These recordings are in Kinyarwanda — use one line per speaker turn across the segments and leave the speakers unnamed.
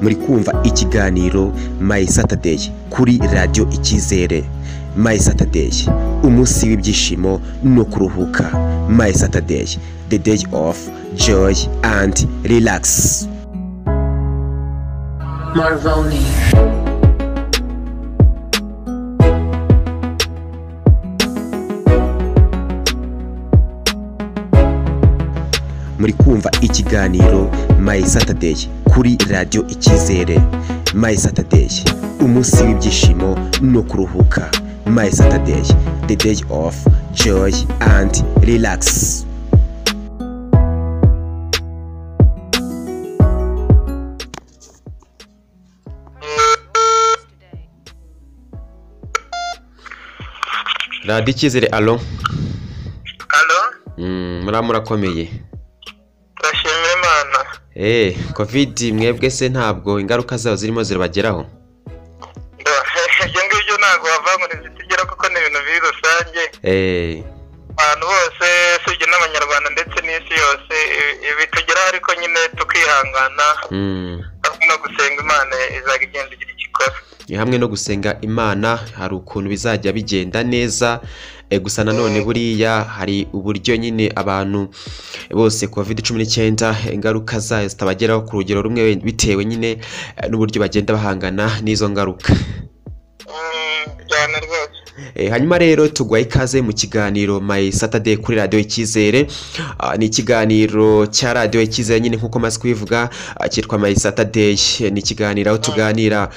Muri kumva ikiganiro My Saturday kuri Radio Icyizere. My Saturday, umunsi w'ibyishimo no kuruhuka. My Saturday, the day of joy and relax.
Marvoni.
Muri kumva ikiganiro My Saturday kuri Radio Icyizere. My Saturday, umunsi w'ibyishimo no kuruhuka. My Saturday, the day of joy and relax. Radio Icyizere, alo.
Alo.
Murakomeye.
Turashimira Imana.
Covid mwebwe se ntabwo ingaruka zayo zirimo zirabageraho?
Ibyo ngibyo ntabwo wavanga ntizitugera kuko ni ibintu biri rusange. Abantu bose usibye n'Abanyarwanda ndetse n'isi yose bitugeraho, ariko nyine tukihangana hamwe no gusenga Imana izajya igenda igira icyo ikora.
Hamwe no gusenga Imana hari ukuntu bizajya bigenda neza. Gusa nanone buriya hari uburyo nyine abantu bose COVID-19 ingaruka zayo zitabageraho ku rugero rumwe, bitewe nyine n'uburyo bagenda bahangana n'izo ngaruka.
Cyane rwose.
Hanyuma rero tugwaye ikaze mu kiganiro My Saturday kuri Radio Icyizere. Ni ikiganiro cya Radio Icyizere nyine nkuko maze kubivuga, cyitwa My Saturday. Ni ikiganiro aho tuganira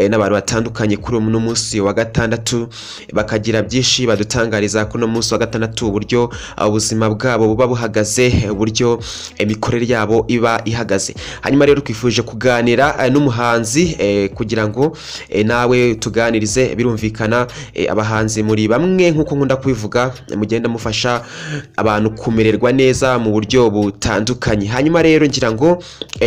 n'abantu batandukanye kuri uno munsi wa gatandatu, bakagira byinshi badutangariza kuri uno munsi wa gatandatu, uburyo ubuzima bwabo buba buhagaze, uburyo imikorere yabo iba ihagaze. Hanyuma rero twifuje kuganira n'umuhanzi kugira ngo nawe tuganirize. Birumvikana abahanzi muri bamwe nkuko nkunda kubivuga, mugenda mufasha abantu kumererwa neza mu buryo butandukanye. Hanyuma rero ngira ngo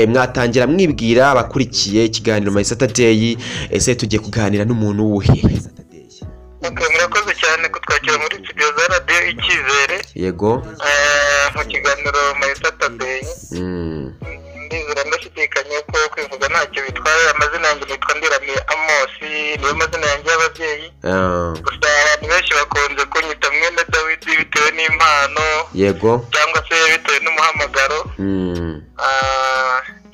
mwatangira mwibwira abakurikiye ikiganiro My Saturday, ese tugiye kuganira n'umuntu wuhe?
Murakoze cyane kutwakira muri studio za Radio Icyizere.
Yego.
Mu kiganiro My Saturday. Ndizera ndashidikanya ko kwivuga ntacyo bitwaye. Amazina yanjye nitwa Ndiramiye Amos, niyo mazina yanjye y'ababyeyi. Gusa abantu benshi bakunze kunyita mwene Dawidi bitewe n'impano.
Yego.
Cyangwa se bitewe n'umuhamagaro.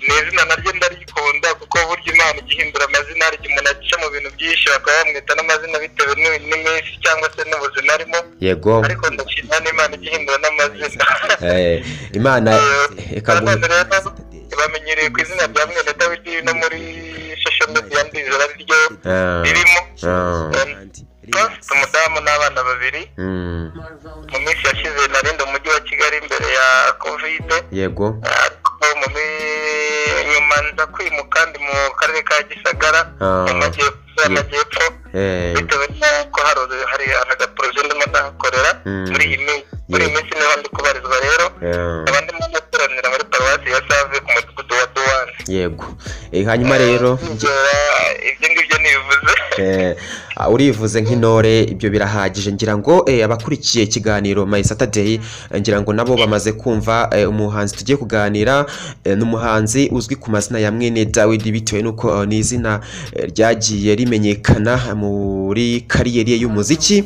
Ni izina naryo ndarikunda kuko burya Imana igihindura amazina, hari igihe umuntu aca mu bintu byinshi bakaba bamwita n'amazina bitewe n'iminsi cyangwa se n'ubuzima arimo.
Yego.
Ariko ndashima n'Imana igihindura n'amazina.
Imana ikaguha.
Bamenyereye ku izina rya mwene Dawidi no muri social media ndizera ryo ririmo. Mfite umudamu n'abana babiri. Mu minsi yashize narindi mu mujyi wa Kigali imbere ya Covid.
Yego.
Nyuma nza kwimuka ndi mu karere ka Gisagara mu majyepfo, bitewe n'uko hari agaporoje ndimo ndahakorera muri iyi minsi. Muri iyi minsi niho ndi kubarizwa rero, abandi mu materanira muri paruwasi ya Save ku mudugudu wa Duwane.
Yego. Hanyuma rero
ibyo ngibyo nibivuze.
Urivuze nk'intore, ibyo birahagije. Ngira ngo abakurikiye ikiganiro My Saturday ngira ngo nabo bamaze kumva umuhanzi tugiye kuganira. N'umuhanzi uzwi ku mazina ya mwene Dawidi, bitewe nuko ni izina ryagiye rimenyekana muri kariyeri ye y'umuziki,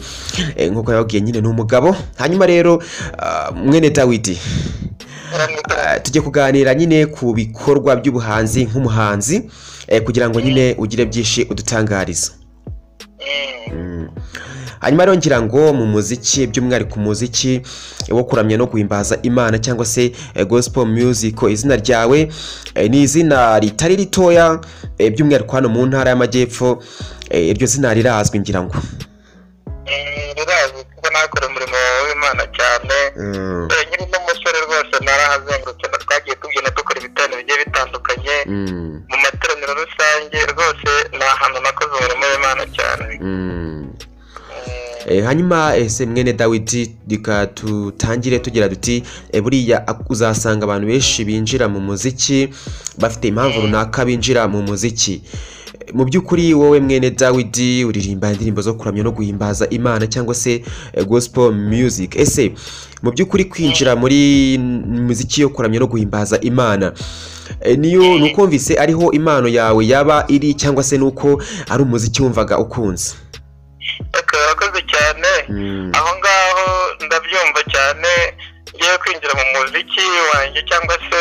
nkuko yababwiye nyine ni umugabo. Hanyuma rero mwene Dawidi, tujye kuganira nyine ku bikorwa by'ubuhanzi nk'umuhanzi, kugira ngo nyine ugire byinshi udutangariza. Hanyuma rero ngira ngo mu muziki, by'umwihariko umuziki wo kuramya no guhimbaza Imana cyangwa se gospel music, izina ryawe ni izina ritari ritoya, by'umwihariko hano mu ntara y'Amajyepfo iryo zina rirazwi ngira ngo.
Rirazwi kuko nakora umurimo w'Imana cyane. Nkiri n'umusore rwose narahazengurutse, twagiye tubyina dukora ibiterane bigiye bitandukanye mu materaniro rusange. Rwose ni ahantu nakoze umurimo w'Imana cyane.
Hanyuma ese mwene Dawidi, reka tutangire tugira duti buriya uzasanga abantu benshi binjira mu muziki bafite impamvu runaka binjira mu muziki. Mu by'ukuri wowe mwene Dawidi uririmba indirimbo zo kuramya no guhimbaza Imana cyangwa se gospel music. Ese mu by'ukuri kwinjira muri muziki yo kuramya no guhimbaza Imana niyo nukumvise ariho impano yawe yaba iri, cyangwa se nuko ari umuziki wumvaga ukunze?
Urakoze cyane. Aho ngaho ndabyumva cyane. Ngiye kwinjira mu muziki wanjye cyangwa se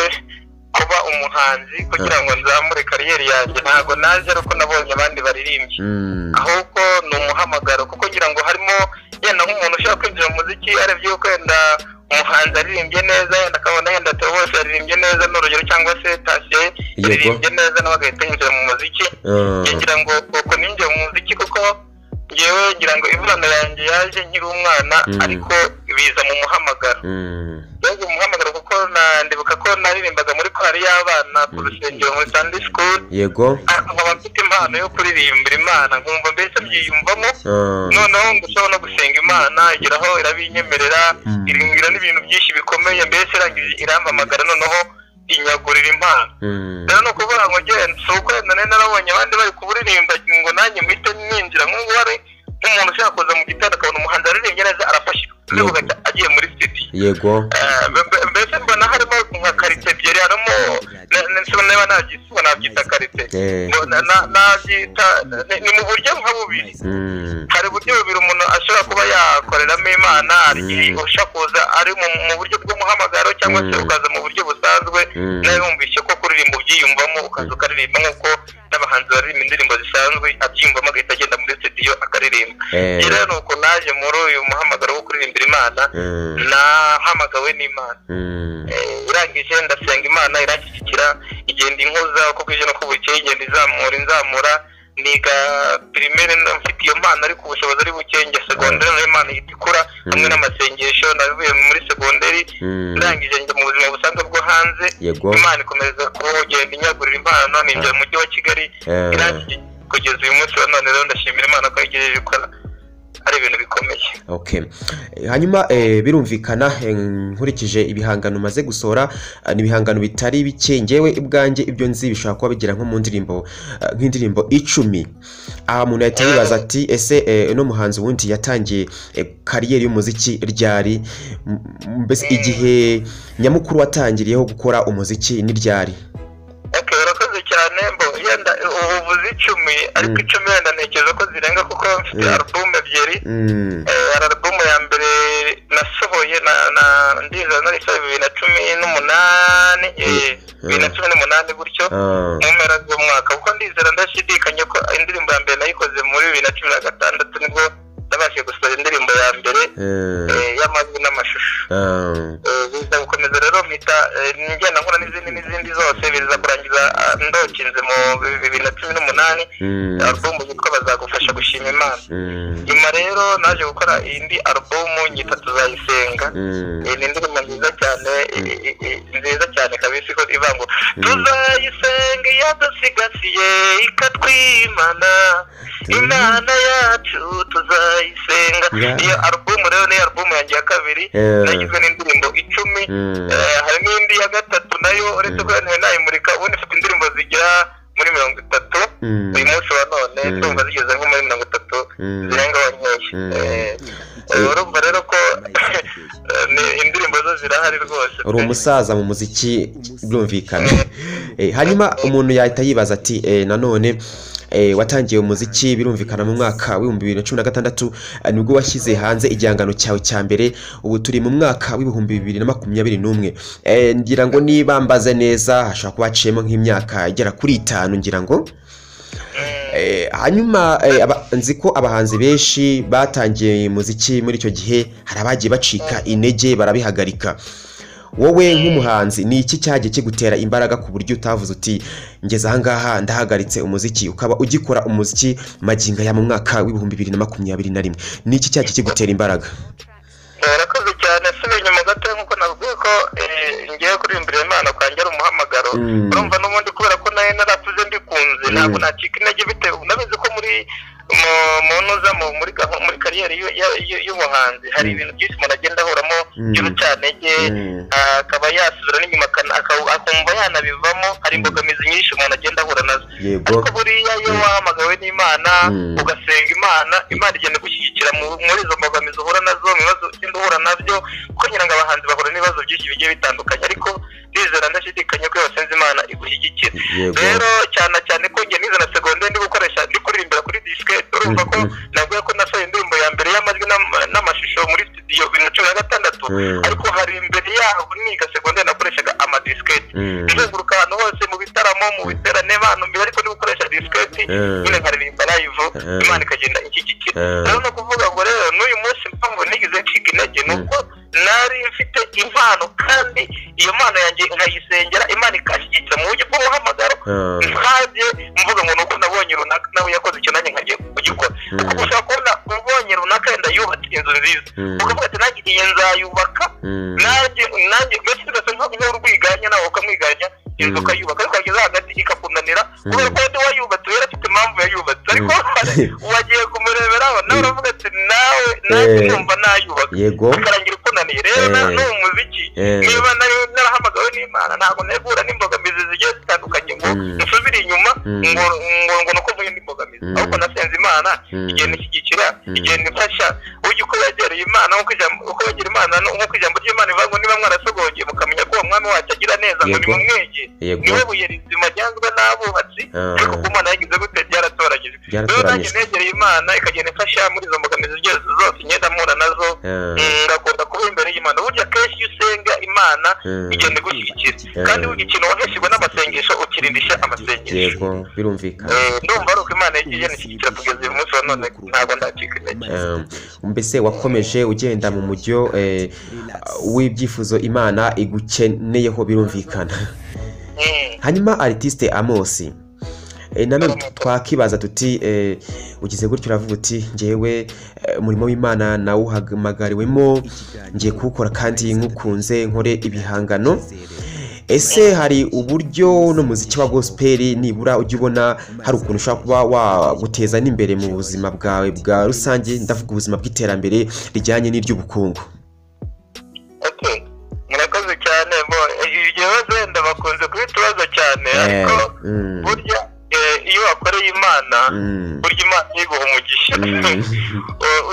kuba umuhanzi kugira ngo nzamure kariyeri yanjye, ntabwo naje ari uko nabonye abandi baririmbye, ahubwo ni umuhamagaro. Kuko ngira ngo harimo yenda nk'umuntu ushaka kwinjira mu muziki arebye yuko yenda umuhanzi aririmbye neza, yenda akabona yenda Theo bose yaririmbye neza ni urugero, cyangwa se Tasiye yaririmbye neza, nawe agahita yinjira mu muziki. Ngira ngo uko ninjiye mu muziki, kuko ngewe ngira ngo imvurano yanjye yaje nkiri umwana, ariko biza mu muhamagaro. Yaje mu muhamagaro kuko ndibuka ko naririmbaga muri korali y'abana ku rusengero muri Sunday school.
Yego.
Nkaba mfite impano yo kuririmbira Imana, nkumva mbese mbyiyumvamo. Noneho ngushaho no gusenga Imana, igeraho irabinyemerera, irimbira n'ibintu byinshi bikomeye, mbese irangije irampamagara, noneho inyagurira impano. Rero ni ukuvuga ngo ngende, si uko wenda nari narabonye abandi bari kuburirimba ngo nanjye mpite ninjira. Nk'ubu hari nk'umuntu ushaka kuza mu gitondo akabona umuhanzi aririmbye neza, arafashijwe, agiye muri studio.
Yego.
Mbese mbona harimo nka karite ebyiri, harimo niba nabyita karite, nabyita ni mu buryo nka bubiri. Hari uburyo bubiri umuntu ashobora kuba yakoreramo Imana. Hari igihe ushobora kuza ari mu buryo bw'umuhamagaro, cyangwa se ukaza mu buryo busanzwe nawe wumvise ko kuririmba ubyiyumvamo, ukaza ukaririmba nk'uko n'abahanzi baririmba indirimbo zisanzwe, abyiyumvamo agahita agenda muri studio akaririmba. Rero ni uko naje muri uyu muhamagaro wo kuririmbira Imana, nahamagawe n'Imana. Irangije ndasenga Imana iranshyigikira, igenda inkoza uko bwije n'uko bukeye, igenda izamura inzamura. Niga primaire mfite iyo mpano ariko ubushobozi ari buke, njya segonderi nayo Imana ihita ikura hamwe n'amasengesho. Navuye muri segonderi ndangije njya mu buzima busanzwe bwo hanze, Imana ikomeza kugenda inyagurira impano, ninjira mu mujyi wa Kigali irangije kugeza uyu munsi wa none. Rero ndashimira Imana ko yagejeje ikora ari ibintu bikomeye.
Okay. Hanyuma birumvikana nkurikije ibihangano maze gusohora, ni ibihangano bitari bike. Ngewe ibwanjye ibyo nzi bishobora kuba bigira nko mu ndirimbo nk'indirimbo 10. Aha umuntu yahita yibaza ati ese uno muhanzi wundi yatangiye kariyeri y'umuziki ryari? Mbese igihe nyamukuru watangiriyeho gukora umuziki ni ryari?
Okay, urakoze cyane. Mbo yenda ubuvuzi 10, ariko 10 yenda ntekereza ko zirenga, kuko mfite album ebyiri. Album ya mbere nasohoye na ndiza narisohoye 2018, 2018 gutyo mu mpera z'umwaka, kuko ndizera ndashidikanya ko indirimbo ya mbere nayikoze muri 2016, nibwo nabashije gusohora indirimbo ya mbere y'amajwi n'amashusho. Biza gukomeza rero mpita ngenda nkora n'izindi zose, biza kurangiza ndokinze mu 2018 album yitwa Bazagufasha Gushima Imana. Nyuma rero naje gukora indi album nyita Tuzayisenga. Ni indirimbo nziza cyane, nziza cyane kabisa, ko ivuga ngo tuzayisenga yadusigasiye ikatwimana, Imana yacu tuzayisenga. Iyo album rero ni album yanjye ya kabiri, nagizwe n'indirimbo 10. Hari n'indi ya gatatu nayo uretse ko nayimurika, ubundi mfite indirimbo zigera muri 30 uyu munsi wa none, ndumva zigeze nko muri 30 zirenga nkeya. Urumva rero ko indirimbo zo zirahari rwose.
Uri umusaza mu muziki birumvikana. Hanyuma umuntu yahita yibaza ati nanone watangiye umuziki birumvikana mu mwaka w'ibihumbi 2016, nibwo washyize hanze igihangano cyawe cya mbere. Ubu turi mu mwaka w'ibihumbi 2021. Ngira ngo niba mbaze neza hashobora kuba haciyemo nk'imyaka igera kuri 5 ngira ngo. Hanyuma nzi ko abahanzi benshi batangiye muziki muri icyo gihe hari abagiye bacika intege barabihagarika. Wowe nk'umuhanzi ni iki cyagiye kigutera imbaraga ku buryo utavuze uti ngeze aha ngaha ndahagaritse umuziki, ukaba ugikora umuziki magingo ya mu mwaka w'ibihumbi 2021? Ni iki cyagiye kigutera imbaraga?
Urakoze cyane. Subiye inyuma gato nk'uko navuze ko ngiye kuririmbira Imana kwanjye ari umuhamagaro. Urumva n'ubundi kubera ko nayo narakuze mbikunze, ntabwo nacika intege bitewe nabizi ko muri muntu uza muri kariyeri y'ubuhanzi hari ibintu byinshi umuntu agenda ahuramo by'urucantege, akaba yasubira n'inyuma akumva yanabivamo. Hari imbogamizi nyinshi umuntu agenda ahura nazo, ariko buriya iyo wahamagawe n'Imana ugasenga Imana, Imana igenda igushyigikira muri izo mbogamizi uhura nazo, mu bibazo ugenda uhura nabyo, kuko ngira ngo abahanzi bahura n'ibibazo byinshi bigiye bitandukanye, ariko ndizera ndashidikanya ko iyo wasenze Imana igushyigikira. Rero cyane cyane ko njye nize na segonderi ndi gukoresha ndi kuririmbira kuri disquette, urumva ko navuga ko nasohoye indirimbo ya mbere y'amajwi n'amashusho muri studio 2016, ariko hari imbere yaho niga segonderi nakoreshaga amadiskete, nzenguruka ahantu hose mu bitaramo, mu biterane bantu mbere, ariko ndi gukoresha diskete nyine nkaririmba live, Imana ikagenda inshyigikira. Rero no kuvuga ngo rero n'uyu munsi mpamvu nigeze ncika intege ni uko nari mfite impano, kandi iyo mpano yanjye nkayisengera Imana ikashyigikira mu buryo bw'umuhamagaro, ntabye mvuga ngo nuko nabonye runaka nawe yakoze icyo nanjye nkagiye kugikora. Kuko ushobora kubona ubonye runaka yenda yubatse inzu nziza, ukavuga ati nanjye iyi nzayubaka, nanjye mbese ugasa nk'urwiganya nawe ukamwiganya inzu ukayubaka, ariko wageze hagati ikakunanira kubera ko undi wayubatse yari afite impamvu yayubatse, ariko wagiye kumureberaho nawe uravuga ati nawe nanjye numva nayubaka, bikarangira ukunaniye. Rero n'uwo muziki niba narahamagawe n'Imana ntabwo nahura n'imbogamizi zigiye zitandukanye ngo nsubire inyuma ngo nuko mvuye n'imbogamizi, ahubwo nasenze Imana igenda ishyigikira, igenda ifasha. Ujya uko yegereye Imana, uko yegera Imana nk'uko ijambo ry'Imana rivuga ngo niba mwarasogongeye mukamenya ko uwo mwami wacu agira neza, ngo nimumwegere, niwe buye rizima ryanzwe n'abubatsi, ariko ku Mana yagize gute, byaratoranyijwe. Rero nanjye negereye Imana ikagenda ifasha muri izo mbogamizi zose ngenda mpura nazo, ngakunda kuba imbere y'Imana. Burya kenshi iyo usenga Imana igenda igushyigikira, kandi burya ikintu waheshejwe n'amasengesho ukirindisha amasengesho.
Yego, birumvikana.
Ndumva ari uko Imana yagiye ishyigikira kugeza uyu munsi wa none, ntabwo ndacika intege.
Mbese wakomeje ugenda mu mujyo w'ibyifuzo Imana igukeneyeho, birumvikana. Hanyuma artiste Amos, nanone twakibaza tuti ugize gutyo uravuga uti njyewe umurimo w'Imana nawuhamagariwemo, ngiye kuwukora kandi nkukunze nkore ibihangano. Ese hari uburyo n'umuziki wa gospel nibura ujya ubona hari ukuntu ushobora kuba waguteza n'imbere mu buzima bwawe bwa rusange, ndavuga ubuzima bw'iterambere rijyanye n'iry'ubukungu?
Murakoze cyane. Ibyo wenda bakunze kubitubaza cyane, ariko burya iyo wakoreye Imana, burya Imana iguha umugisha.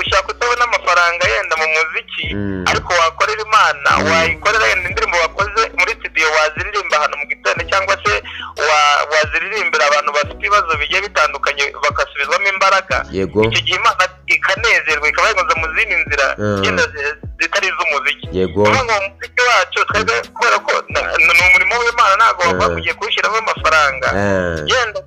Ushaka kutabona amafaranga yenda mu muziki, ariko wakorera Imana, wayikorera yenda indirimbo wakoze muri studio waziririmba ahantu mu gitondo, cyangwa se waziririmbira abantu bafite ibibazo bigiye bitandukanye bagasubizwamo imbaraga. Icyo gihe Imana ikanezerwa, ikabayikoza mu zindi nzira yenda zitari iz'umuziki. Ngo umuziki wacu twebwe kubera ko ni umurimo w'Imana, ntabwo bagiye kuwushyiramo amafaranga. Yenda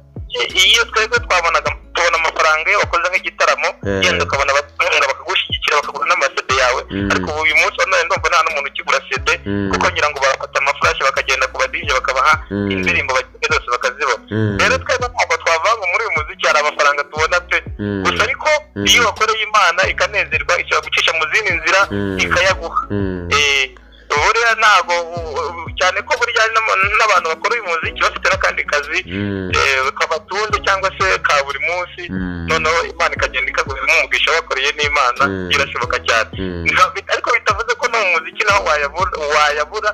iyo twebwe twabonaga tubona amafaranga iyo wakoze nk'igitaramo, yenda ukabona abatunga bakagushyigikira bakagura n'amasede yawe, ariko ubu uyu munsi wa none ndumva nta n'umuntu ukigura sede, kuko ngira ngo barafata amafurashi bakagenda ku badije bakabaha indirimbo bakeneye zose bakazibona. Rero twebwe ntabwo twavanga muri uyu muziki hari amafaranga tubona pe, gusa ariko iyo wakoreye Imana ikanezerwa, ishobora gucisha mu zindi nzira ikayaguha. Buriya ntabwo cyane ko burya n'abantu bakora uyu muziki bafite n'akandi kazi kabatunze cyangwa se ka buri munsi, noneho Imana ikagenda ikaguha umugisha wakoreye n'Imana, birashoboka cyane. Ariko bitavuze ko no mu muziki naho wayabura,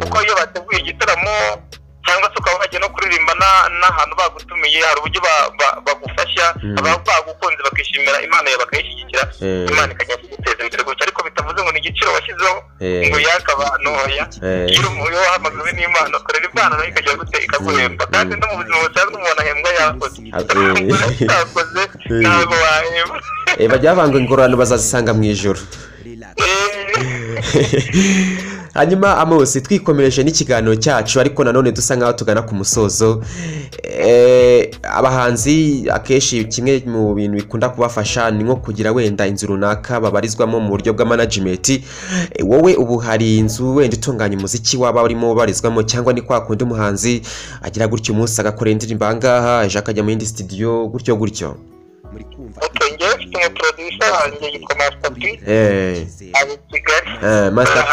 kuko iyo bateguye igitaramo cyangwa se ukaba wagiye no kuririmba n'ahantu bagutumiye, hari uburyo bagufasha, abagukunze bakishimira Imana yawe bakayishyigikira, Imana ikagenda iguteza imbere gutya. Ariko bitavuze ngo ni igiciro washyizeho ngo yaka abantu, oya. Iyo wahamagawe n'Imana ukorera Imana nayo ikajya gute ikaguhemba. Kandi no mu buzima busanzwe umuntu ahembwa yakoze, utakoze ntabwo wahemba.
Bajya bavanga ingororano bazazisanga mu ijoro. Hanyuma Amos, twikomereje n'ikiganiro cyacu, ariko nanone dusa nkaho tugana ku musozo. Abahanzi akenshi kimwe mu bintu bikunda kubafasha ni nko kugira wenda inzu runaka babarizwamo mu buryo bwa management. Wowe ubu hari inzu wenda itunganya umuziki waba urimo barizwamo, cyangwa ni kwa kundi umuhanzi agira gutyo umunsi agakora indirimbo ahangaha, ejo akajya mu yindi studio gutyo gutyo?
Njyewe mfite umuproducer Producer wanjye yitwa Master P. Ari Kigali.
Master P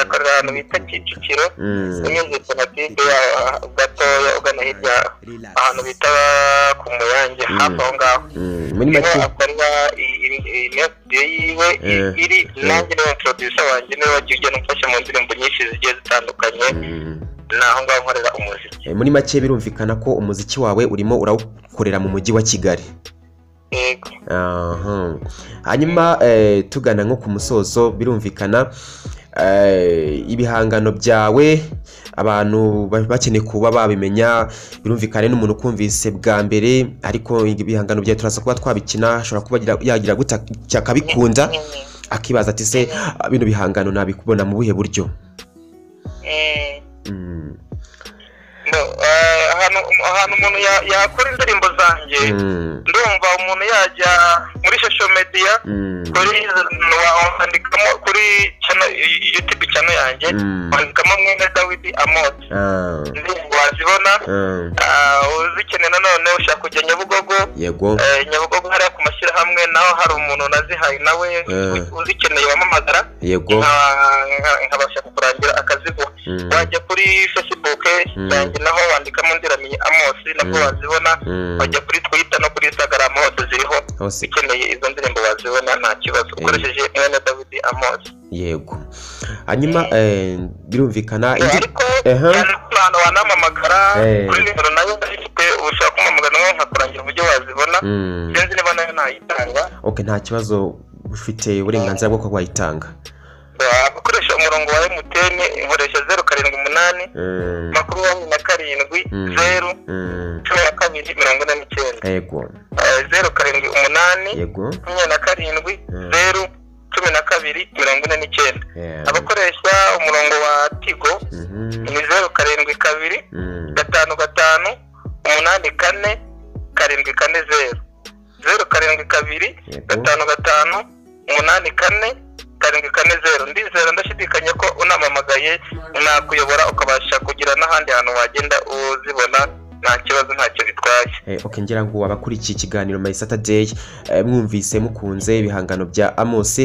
akorera ahantu bita Kicukiro, unyuze Sonatube gatoya ugana hirya ahantu bita ku Muyange, hafi aho ngaho.
Muri make
akorera studio yiwe iri, nanjye niwe producer wanjye, niwe wagiye ugenda umfasha mu ndirimbo nyinshi zigiye zitandukanye. Naho ngaho nkorera umuziki.
Muri make birumvikana ko umuziki wawe urimo urawukorera mu mujyi wa Kigali.
Yego.
Hanyuma tugana nko ku musozo, birumvikana ibihangano byawe abantu bakeneye kuba babimenya, birumvikane n'umuntu ukumvise bwa mbere, ariko ibihangano byawe turaza kuba twabikina, ashobora kuba yagira gutya akabikunda akibaza ati se bino bihangano nabikubona mu buhe buryo?
Ahantu umuntu yakora indirimbo zanjye, ndumva umuntu yajya muri social media, kuri wandikamo kuri channel YouTube channel yanjye, wandikamo Mwene Dawidi Amos, indirimbo wazibona. Uzikeneye nanone ushaka kujya Nyabugogo,
yego,
Nyabugogo hariya ku mashyirahamwe naho hari umuntu nazihaye, nawe uzikeneye wamamagara,
yego,
nkabasha kukurangira akaziguha. Wajya kuri Facebook yanjye naho wandikamo Ndiramenye Amos, nabwo wazibona. Wajya kuri Twitter no kuri Instagram hose ziriho, ukeneye izo ndirimbo wazibona nta kibazo, ukoresheje Mwene Dawidi Amos.
Yego. Hanyuma birumvikana
ariko ahantu wanamamagara kuri nimero nayo ndayifite, ushaka kumamagara nkakurangira uburyo wazibona, sinzi niba nayo nayitanga.
Okay, nta kibazo, ufite uburenganzira bwo kuba wayitanga.
Abakoresha umurongo wa MTN nkoresha 078 27 0 12 49.
Yego.
078
yego
27 0 12 49. Abakoresha umurongo wa Tigo ni 072 55 84 740, 072 55 84 740. Ndizera ndashidikanya ko unamamagaye nakuyobora ukabasha kugira n'ahandi hantu wagenda uzibona nta kibazo, ntacyo bitwaye.
Okay, ngira ngo abakurikiye ikiganiro My Saturday mwumvise mukunze ibihangano bya Amos,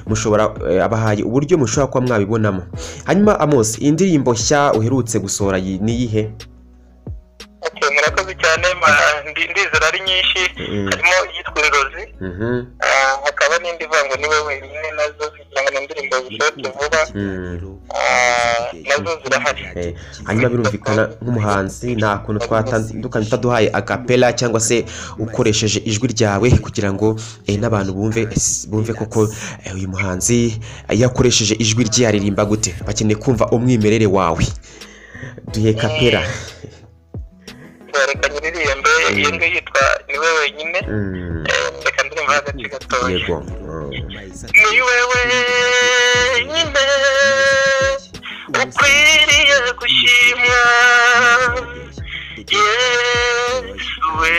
mushobora abahaye uburyo mushobora kuba mwabibonamo. Hanyuma Amos, indirimbo nshya uherutse gusohora ni iyihe?
Okay, murakoze cyane, ndizera ari nyinshi, harimo iyitwa Inzozi, hakaba n'indi ivuga ngo niwe wenyine, nazo kugira ngo indirimbo zisohoke vuba, nazo zirahari.
Hanyuma birumvikana nk'umuhanzi nta kuntu twatandukanye utaduhaye acapella cyangwa se ukoresheje ijwi ryawe kugira ngo n'abantu bumve koko uyu muhanzi yakoresheje ijwi rye aririmba gute, bakeneye kumva umwimerere wawe. Duhe capella.
Reka nyiririmbe iyo ngiyo yitwa Niwe Wenyine. Reka ndirimba agace gatoya.
Yego.
Niwe wenyine ukwiriye gushimwa, Yesu we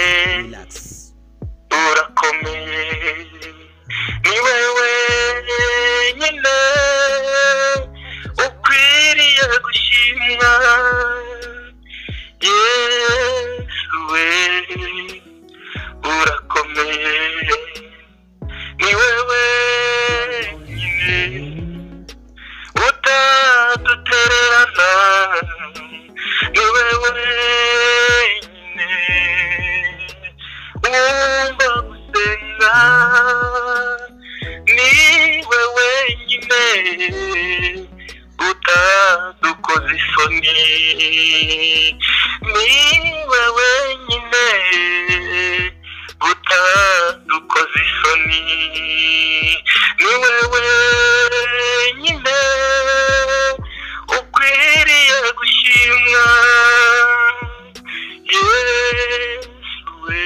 urakomeye. Niwe wenyine ukwiriye gushimwa, Yesu we urakomeye. Niwe wenyine utadutererana, niwe wenyine wumva gusenga, niwe wenyine utadukoza isoni, niwe wenyine utadukoza isoni, niwe wenyine ukwiriye gushimwa, Yesu we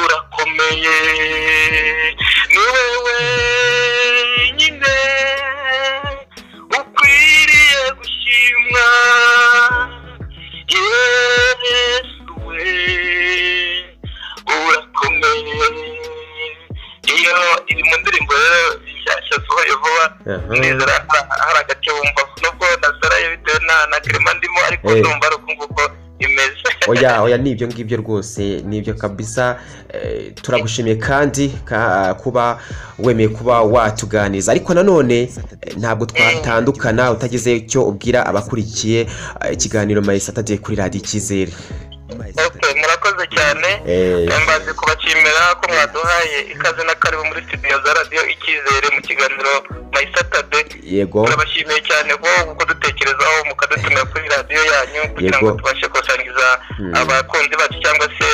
urakomeye. Niwe wenyine ukwiriye gushimwa, Yesu we urakomeye. Iyo iri mu ndirimbo rero nshyashya sohoye vuba, ndizera hari agace wumva, nubwo nasaraye bitewe na kirima ndimo, ariko ndumva ari uko nguko imeze.
Oya oya, ni ibyo ngibyo rwose, nibyo kabisa. Turagushimiye kandi kuba wemeye kuba watuganiza, ariko nanone ntabwo twatandukana utagize icyo ubwira abakurikiye ikiganiro My Saturday kuri Radiyo Icyizere.
Murakoze cyane, mbanze kubashimira ko mwaduhaye ikaze na karibu muri studio za Radiyo Icyizere mu kiganiro My Saturday.
Yego,
turabashimiye cyane ko kudutekerezaho mukadutumira kuri radiyo yanyu kugira ngo tubashe gusangiza abakunzi bacu cyangwa se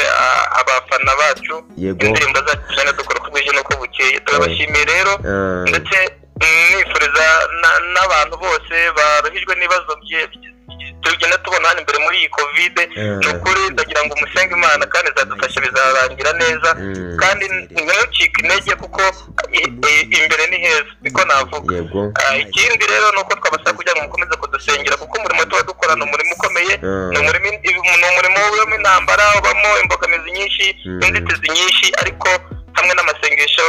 abafana bacu indirimbo zacu tugenda dukora uko bwije n'uko bukeye. Turabashimiye rero, ndetse nifuriza n'abantu bose baruhijwe n'ibibazo tugenda tubona hano imbere muri iyi Covid, ni ukuri ndagira ngo umusenge Imana kandi izadufasha bizarangira neza, kandi ntimucike intege kuko imbere ni heza, niko navuga. Ikindi rero ni uko twabasaba kugira ngo mukomeze kudusengera, kuko umurimo tuba dukora ni umurimo ukomeye, ni umurimo ubamo intambara, ubamo imbogamizi nyinshi, inzitizi nyinshi, ariko hamwe n'amasengesho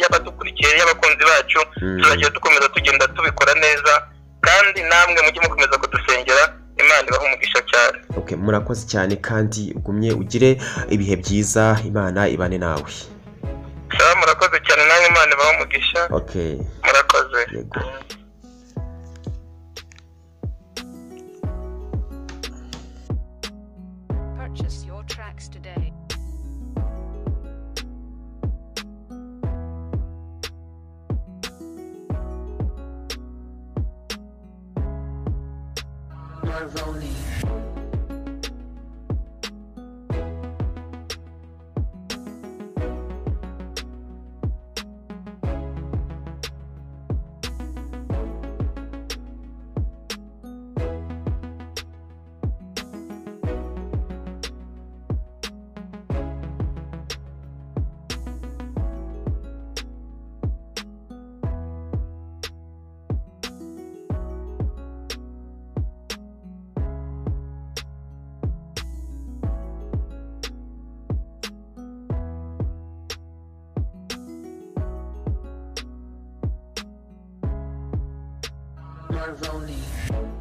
y'abadukurikiye, y'abakunzi bacu, tuzajya dukomeza tugenda tubikora neza, kandi namwe mujye mukomeza kudusengera, Imana ibahe umugisha cyane.
Okay, murakoze cyane kandi ugumye ugire ibihe byiza, Imana ibane nawe.
Sawa, murakoze cyane namwe, Imana ibahe umugisha.
Okay,
murakoze.
Yego.
Purchase your tracks today.
Marvoni. Marvoni.